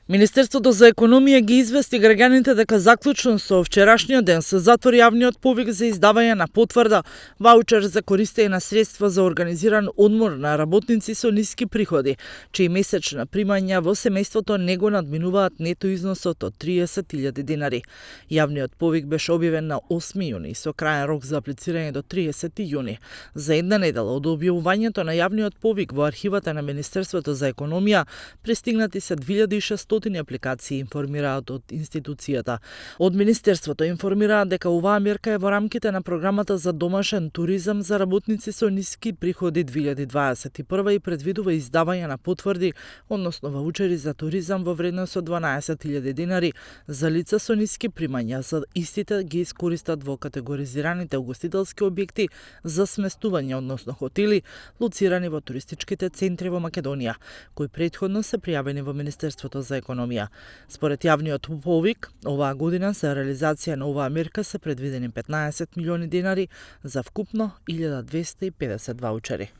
Министерството за економија ги извести граѓаните дека заклучно со вчерашниот ден се затвори јавниот повик за издавање на потврда ваучер за користење на средства за организиран одмор на работници со ниски приходи, чии месечна примања во семејството не го надминуваат нето износот од 30.000 денари. Јавниот повик беше објавен на 8 јуни со крајен рок за аплицирање до 30 јуни. За една недела од објавувањето на јавниот повик во архивата на Министерството за економија пристигнати се 2600 апликации, информираат од институцијата. Од Министерството информираат дека оваа мерка е во рамките на програмата за домашен туризам за работници со ниски приходи 2021 и предвидува издавање на потврди, односно ваучери за туризам во вредност од 12.000 денари за лица со ниски примања, за истите ги искористат во категоризираните угостителски објекти за сместување, односно хотели, лоцирани во туристичките центри во Македонија, кои претходно се пријавени во Министерството за економија. Според јавниот повик, оваа година за реализација на оваа мерка се предвидени 15 милиони денари за вкупно 1250 ваучери.